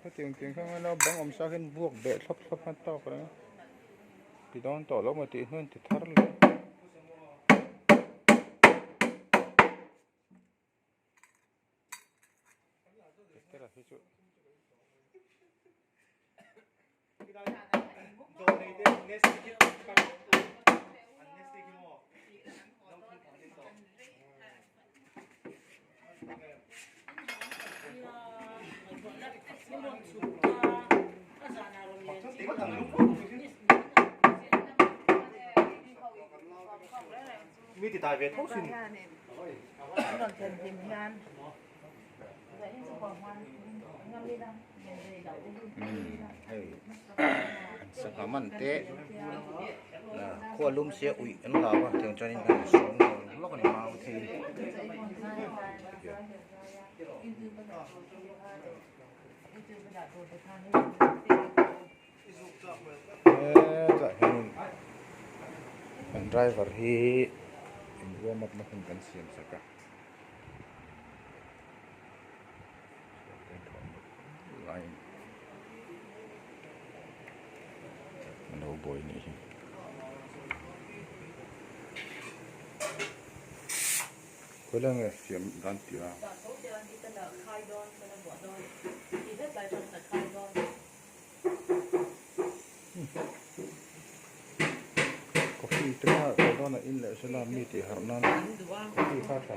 Khatiang tiang kha ngailo bang awm sa khian vuak beh thlawp thlawp a tawk reng a. Ti dawn tawh lo maw tih hnuin ti thar leh. Petera hi chu. Mi ti tai ve tho sin. Hei sangha man te khua lum sia uih an hlau a tiang chuanin an sawm lawk lawk a ni mau thei hetah hianin kan driver hi in warm up na hun kan siam sak a. Lo buai nih hi khawi lai nge siam dan tih a. Coffee te kha kal dawnah in leh sela mi tih harh nan coffee kha tha.